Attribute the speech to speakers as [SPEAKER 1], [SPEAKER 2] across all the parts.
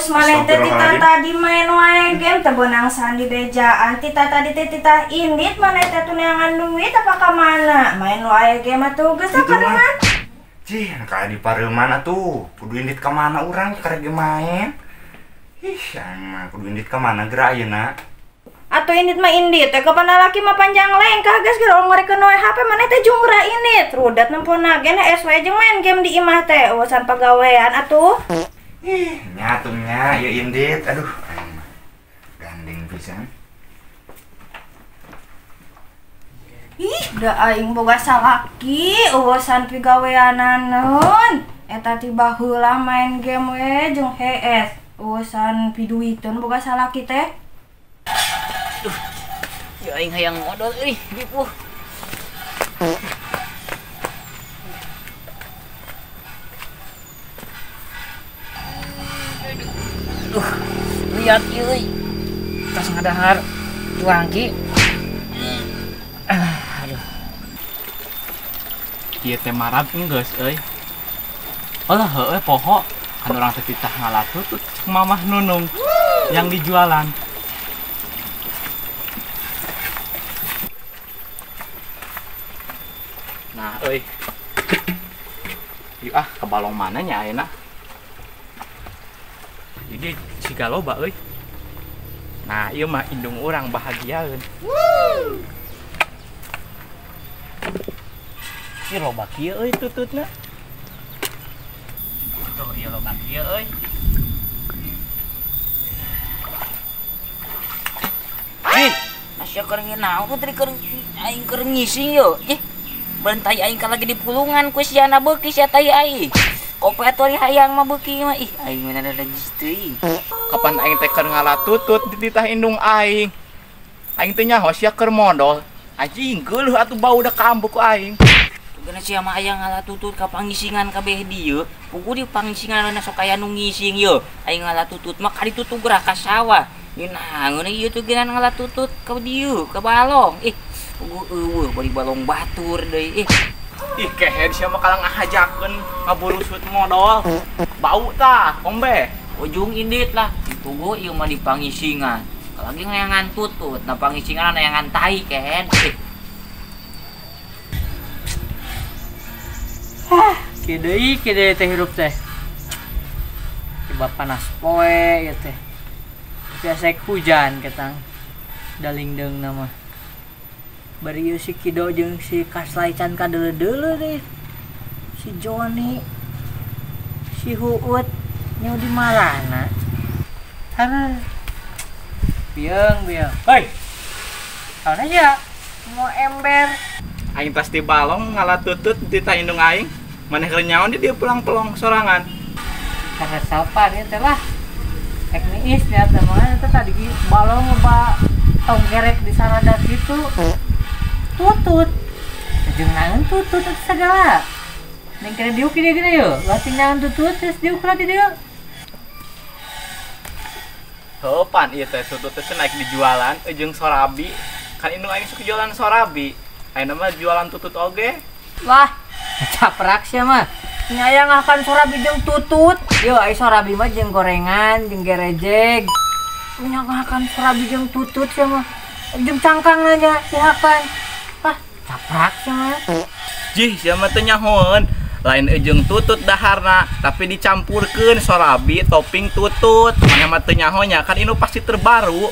[SPEAKER 1] Geus maneh teh tita tadi main wae game teu beunang sandi bejaan. Tita tadi teh tita indit maneh teh tuneangan duit apa ka mana? Main wae game atuh geus pareman.
[SPEAKER 2] Cih, kayak di pareman atuh. Kudu indit ka mana urang keur main. Ih, aing mah kudu indit ka mana geura ayeuna.
[SPEAKER 1] Atuh indit mah indit teh kapan lalaki mah panjang lengkah geus geura ngorekeun wae HP maneh teh junggra indit. Rudat nempona ge es wae jeung main game di imah teh urusan pagawean atuh.
[SPEAKER 2] Ih, nyatungnya ya indit. Aduh, aing mah gandeng pisan.
[SPEAKER 1] Ih, da aing boga salaki urusan pigaweananeun. Eta ti baheula main game we jeung HS. Urusan piduiteun boga salaki teh.
[SPEAKER 3] Duh, ya aing hayang modal euy, dipuh. Duh, lihat ieu euy. Tas ngadahar cuangki. Aduh.
[SPEAKER 4] Ieu teh marab geus euy. Alah heueuh poho, kan urang teh titah ngalatut mamah Nunung yang dijualan. Nah, euy. Yuk ah, ke balong mana nya ayeuna? Jadi siga loba euy. Nah, ieu mah indung urang bahagiaeun. Ieu loba kieu euy tututna. Tuh, ieu loba kieu euy.
[SPEAKER 3] Ih, masya keur naon teh keur aing keur ngising yo. Ih. Bentai aing lagi di pulungan ku siana beuki sia tai aing. Kopi atuh hayang mah beuki mah ih aing mah ada najis teuing.
[SPEAKER 4] Kapan aing teh keur ngalatutut dititah indung aing. Aing teh nyaho sia keur modol. Anjing geuleuh atuh bau da kaambu ku aing.
[SPEAKER 3] Tugana sia mah aya ngalatutut ka pangisingan kabeh dieu. Puguh di pangisingan sok aya nu ngising ye. Aing ngalatutut mah ka ditu geura ka sawah. Ngeunah ieu tuh geunan ngalatutut ka dieu ka balong. Ih eueuh bari balong batur deui ih.
[SPEAKER 4] Ih kehed sia mah kalah ngahajakeun ngaburusut modol. Bau tah, ombe.
[SPEAKER 3] Ujung indit lah, ditugu ieu mah di pangisingan. Lagi ngayangan tutut, nah pangisingan neangan tai kehed. Ih.
[SPEAKER 5] Hah, kieu deui teh hirup teh. Tiba panas poe ieu teh. Biasa hujan ketang. Dalingdeung mah. Bari ieu si Kido jeung si Kaslay can kadeuleu-deuleu deh. Si Joni, si Huut nyaw di marana. Hara. Bieng, bieng. Hei. Kaon aja mau ember.
[SPEAKER 4] Aing tas di balong ngalatutut ditah indung aing. Maneh keur nyaon dia pulang-pelong sorangan.
[SPEAKER 5] Karena sapa ieu teh lah. Ek niis nya teh mah teh tadi balong loba tong gerek di sarada kitu. Tutut jeung naon tutut segala ning kena diuk ieu geuning yeuh lasing naon tutut terus diuk lah di dieu
[SPEAKER 4] heuh pan ieu teh tutut teh naik dijualan jeung sorabi kan indung aing sok jualan sorabi ayeuna mah jualan tutut oge
[SPEAKER 5] wah caprak sia mah nya aya ngakan sorabi jeung tutut yeuh ai sorabi mah jeung gorengan jeung gerejeg nya ngakan sorabi jeung tutut sia mah jeung cangkang aja dihakan. Ah, caprak sia mah.
[SPEAKER 4] Jih, sia mah teu nyahoeun. Lain jeung tutut daharna, tapi dicampurkeun sorabi topping tutut. Maneh mah teu nyaho nya, kan inovasi terbaru.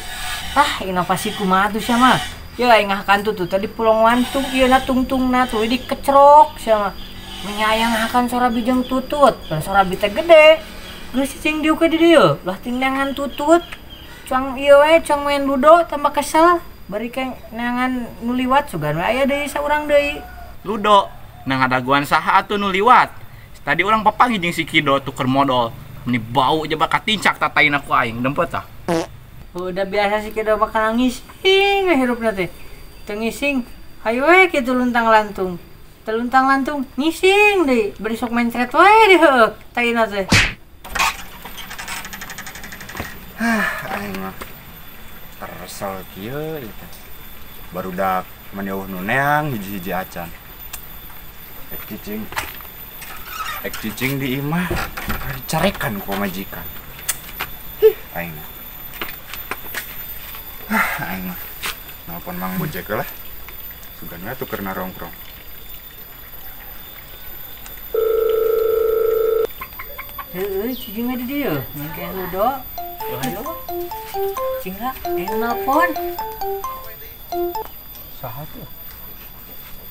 [SPEAKER 5] Ah, inovasi kumaha tuh sia mah? Ya aing ngahakan tutut tadi pulong wantung ieu na tungtungna tuh dikecrok sia mah. Menyayang ngahakan sorabi jeung tutut. Dan sorabi teh gede. Geus cicing diuk di dieu, lah tindangan tutut. Cang ieu we, cang main ludo tambah kesel. Bari ke neangan nu liwat sugan we aya deui saurang deui.
[SPEAKER 4] Ludo, nah ngadaguan saha atuh nu liwat. Tadi urang papanggih jeung si Kido tuker modol. Meni bau jaba katincak tataina ku aing, dempet tah.
[SPEAKER 5] Udah biasa si Kido bakal ngising hirupna teh. Teu ngising, hayu we kitu luntang lantung. Teu luntang lantung ngising deui, bari sok mencret we deuheuk taina teh.
[SPEAKER 2] Hah, aing mah teresel kieu ieu teh. Barudak mani eueuh nu neang hiji-hiji acan. Ek cicing di imah dicarekan ku pamajikan. Aing. Aing mah. Nelpon Mang Bojek lah. Sugan we atuh keur narongkrong.
[SPEAKER 5] Heueuh, cicing di dieu. Mangke ludo. Ayo. Cing lah, nelpon.
[SPEAKER 4] Saha tuh?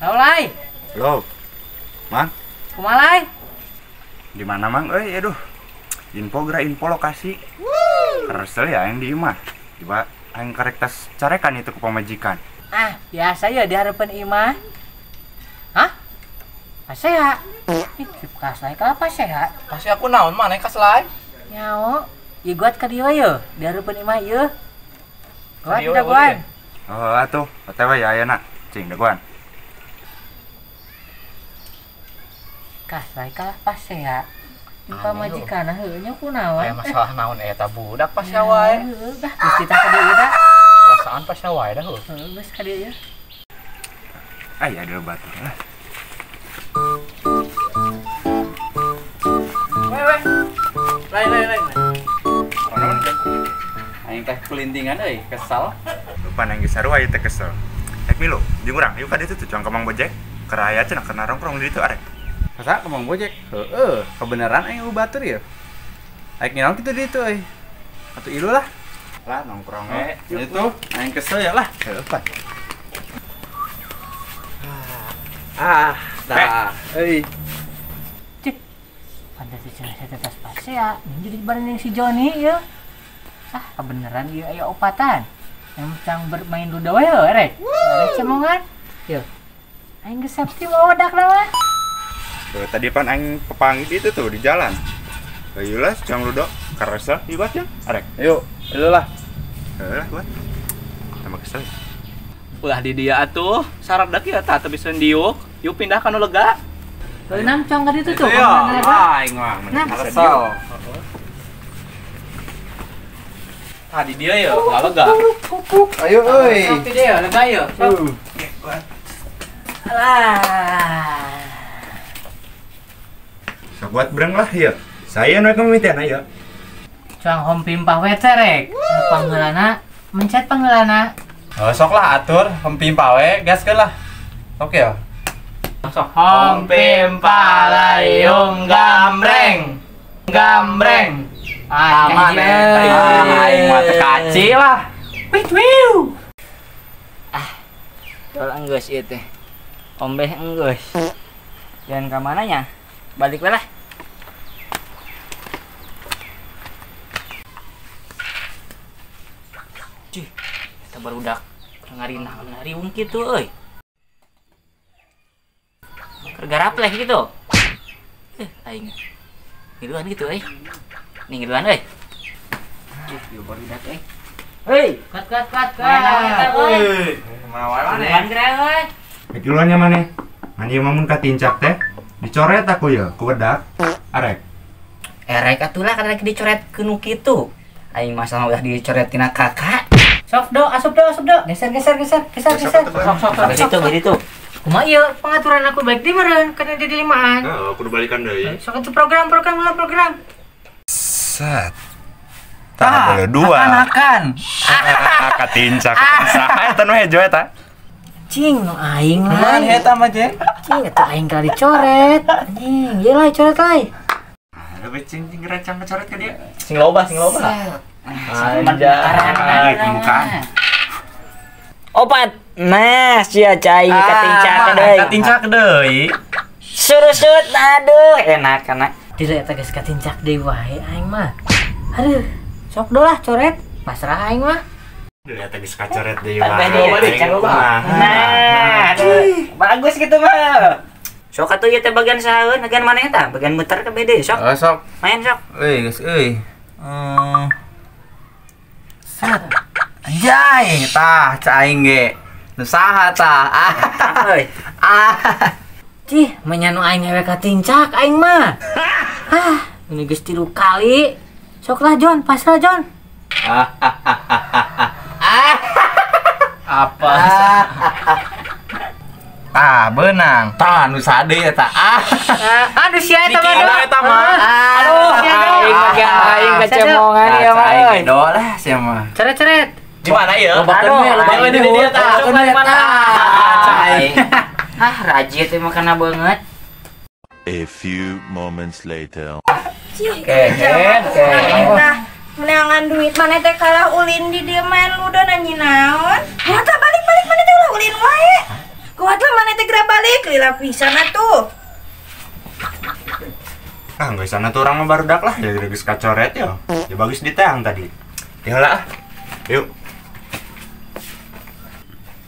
[SPEAKER 5] Halo, Lai.
[SPEAKER 2] Halo. Mang.
[SPEAKER 5] Kumaha, Lai?
[SPEAKER 2] Di mana, Mang? Euy, aduh. Info geura info lokasi. Keresel ya aing di imah. Tiba aing karek tas carekan itu ke pamajikan.
[SPEAKER 5] Ah, biasa ya di hareupeun imah. Hah? Pasea. Ih, kas lain ka pasea?
[SPEAKER 4] Pasti aku naon maneh kas lain?
[SPEAKER 5] Nyao. Ieu guat ka dieu ye, di hareupeun imah ieu. Guat dagoan.
[SPEAKER 2] Oh, atuh, OTW ya ayeuna. Cing dagoan.
[SPEAKER 5] Kas lain ka pasea. Pamajikan heueuh nya kunaon?
[SPEAKER 4] Aya masalah naon eta budak pasea wae.
[SPEAKER 5] Heueuh, dah geus titah ka dieu dah.
[SPEAKER 4] Perasaan pasea wae dah heueuh.
[SPEAKER 5] Heueuh, geus ka dieu.
[SPEAKER 2] Aya ada batur lah.
[SPEAKER 4] Weh, weh. Lain, lain, lain. Naon teh? Aing teh kelintingan euy, kesal.
[SPEAKER 2] Lupa nang geus sarua ieu teh kesel. Rek milu, jeung urang yuk ka ditu tuh cuang ka Mang Bojek. Keur aya cenah keur narongkrong di ditu arek.
[SPEAKER 4] Masa ke Mang Bojek? Heeh, kebenaran aing eueuh batur ya. Aing nginaon kitu di ditu euy. Atuh ilu lah.
[SPEAKER 2] Lah nongkrong we.
[SPEAKER 4] Itu aing kesel ya lah.
[SPEAKER 2] Heueuh, Pak.
[SPEAKER 4] Ah, dah. Euy.
[SPEAKER 5] Cik. Pantas cenah saya tas pasea, jadi bareng si Joni ya. Ah, kebenaran ieu aya opatan. Yang cang bermain ludo we heuh erek. Erek cemongan. Yeuh. Aing geus safety bawa dak mah.
[SPEAKER 2] Tuh, tadi pan aing pepanggil itu tuh di jalan. Ayo lah, cang ludo, karesa, ibat ya, arek.
[SPEAKER 4] Yuk, ilu lah.
[SPEAKER 2] Heuh lah, buat. Tambah kesel.
[SPEAKER 4] Ulah di dia atuh, saradak ya tah teu bisa diuk. Yuk pindah ka nu lega.
[SPEAKER 5] Leuneum cong ka ditu tuh.
[SPEAKER 4] Aing mah kesel. Tadi dia ya, enggak lega. Ayo euy.
[SPEAKER 5] Sok di dia lega yeuh. Sok. Alah.
[SPEAKER 2] Sok buat breng lah ya. Saya nu kemimitian ayo.
[SPEAKER 5] Cuang hom pimpah we terek. Panggeulana mencet panggeulana.
[SPEAKER 4] Oh, sok lah atur hom pimpah we, gaskeun lah. Oke ya. Sok hom pimpah layung gambreng. Gambreng. Ah, aing mah teu kaci lah.
[SPEAKER 5] Wit wiu.
[SPEAKER 3] Ah. Tol enggeus ieu teh. Ombeh enggeus. Jangan ka mana nya? Balik we lah. Cih, eta barudak ngarina-ngariung kitu euy. Keur garapleh gitu. Aing. Ngiluan gitu euy. Nih ngiluan euy. Cih, ieu barudak euy. Hei,
[SPEAKER 5] kat kat kat kat.
[SPEAKER 4] Euy, mana wae maneh?
[SPEAKER 3] Ngiluan geura euy.
[SPEAKER 2] Ngiluannya maneh. Ngan ieu mah mun katincak teh dicoret aku ya, ku wedak. Arek.
[SPEAKER 3] Erek atuh lah karena dicoret ku nu kitu. Aing masalah udah dicoret tina kakak.
[SPEAKER 5] Sok do, asup do, asup do. Geser geser geser, geser geser.
[SPEAKER 3] Sok sok sok. Gitu gitu.
[SPEAKER 5] Kumaha ieu pengaturan aku baik di meureun kana jadi limaan.
[SPEAKER 2] Heeh, kudu balikan deui.
[SPEAKER 5] Sok atuh program program lah program.
[SPEAKER 2] Set. Tah, boleh dua.
[SPEAKER 3] Akan.
[SPEAKER 2] Katincak. Saha eta nu hejo eta?
[SPEAKER 5] Cing, nu aing lah.
[SPEAKER 4] Mana eta mah, Jeng?
[SPEAKER 5] Cing, eta aing kali dicoret. Anjing, ieu lah coret lain.
[SPEAKER 2] Lebih cing cing recang kecoret ke dia.
[SPEAKER 4] Sing loba, sing loba.
[SPEAKER 3] Anjay,
[SPEAKER 2] pembukaan.
[SPEAKER 3] Opat. Nah, sia cai katincak deui.
[SPEAKER 4] Katincak deui.
[SPEAKER 3] Surusut, aduh, enak kana.
[SPEAKER 5] Dile eta geus katincak deui wae aing mah. Aduh, sok do lah coret. Pasrah aing mah.
[SPEAKER 2] Dile eta geus kacoret deui wae.
[SPEAKER 3] Nah, bagus gitu mah. Sok atuh ieu teh bagian sahaeun, bagian mana eta? Bagian muter ke bede sok.
[SPEAKER 4] Oh, sok.
[SPEAKER 3] Main sok.
[SPEAKER 4] Euy, geus euy. Set. Anjay, tah ca aing ge. Nu saha tah? Ah.
[SPEAKER 3] Euy.
[SPEAKER 4] Ah.
[SPEAKER 5] Cih, menya nu aing hewe katincak aing mah. Ah, ini geus 3 kali. Sok lah Jon, pasrah Jon.
[SPEAKER 4] Apa? Tah, beunang. Tah nu sade eta. Ah.
[SPEAKER 5] Aduh sia eta mah.
[SPEAKER 4] Eta mah.
[SPEAKER 5] Aduh,
[SPEAKER 3] aing bagian aing kecemongan ieu mah
[SPEAKER 4] Aing
[SPEAKER 3] euy.
[SPEAKER 4] edo lah sia mah.
[SPEAKER 5] Ceret-ceret.
[SPEAKER 4] Di mana ieu?
[SPEAKER 3] Aduh,
[SPEAKER 4] Aduh, di dieu tah.
[SPEAKER 3] Aing. Ah, rajin teh makana banget.
[SPEAKER 6] A few moments later.
[SPEAKER 4] Kehen, kehen.
[SPEAKER 1] Nah, menangan duit mana teh kalah ulin di dieu main ludo nanyi naon. Kuat lah balik-balik mana teh ulah ulin wae. Kuat lah mana teh geura balik lila pisan atuh.
[SPEAKER 2] Ah, geus sana tuh urang mah barudak lah, ya geus kacoret yo. Ya bagus diteang tadi. Ya lah. Yuk.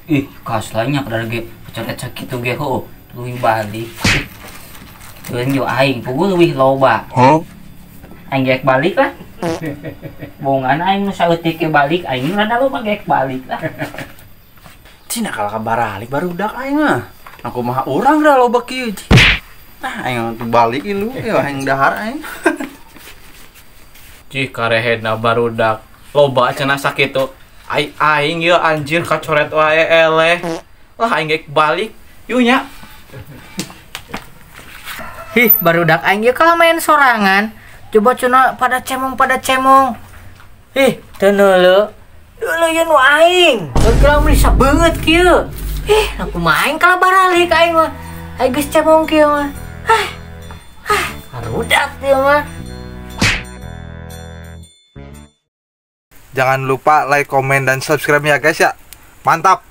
[SPEAKER 3] Ih, kaslanya kada ge kacoret sakitu ge heuh. Leuwih balik. Teuing yo aing puguh leuwih loba.
[SPEAKER 2] Huh?
[SPEAKER 3] Aing geek balik lah. Bongan aing nu saeutik ge balik, aing rada loba geek balik lah.
[SPEAKER 4] Cina kalah ka baralik barudak aing mah. Aku mah urang da loba kieu. Nah, aing tuh balik ilu, ya aing dahar aing.
[SPEAKER 7] Cih karehedna barudak. Loba cenah sakitu. Ai aing ieu anjir kacoret wae eleh. Lah aing geek balik. Yuk nya.
[SPEAKER 5] Hih, barudak aing ieu kalah main sorangan. Coba cenah pada cemong. Ih, teu neuleu. Deuleu ieu nu aing. Keur meuli sabeungeut kieu. Ih, aku mah aing kalah baralik aing mah. Aing geus cemong kieu mah. Hah. Hah, barudak ieu mah.
[SPEAKER 8] Jangan lupa like, komen, dan subscribe ya guys ya. Mantap!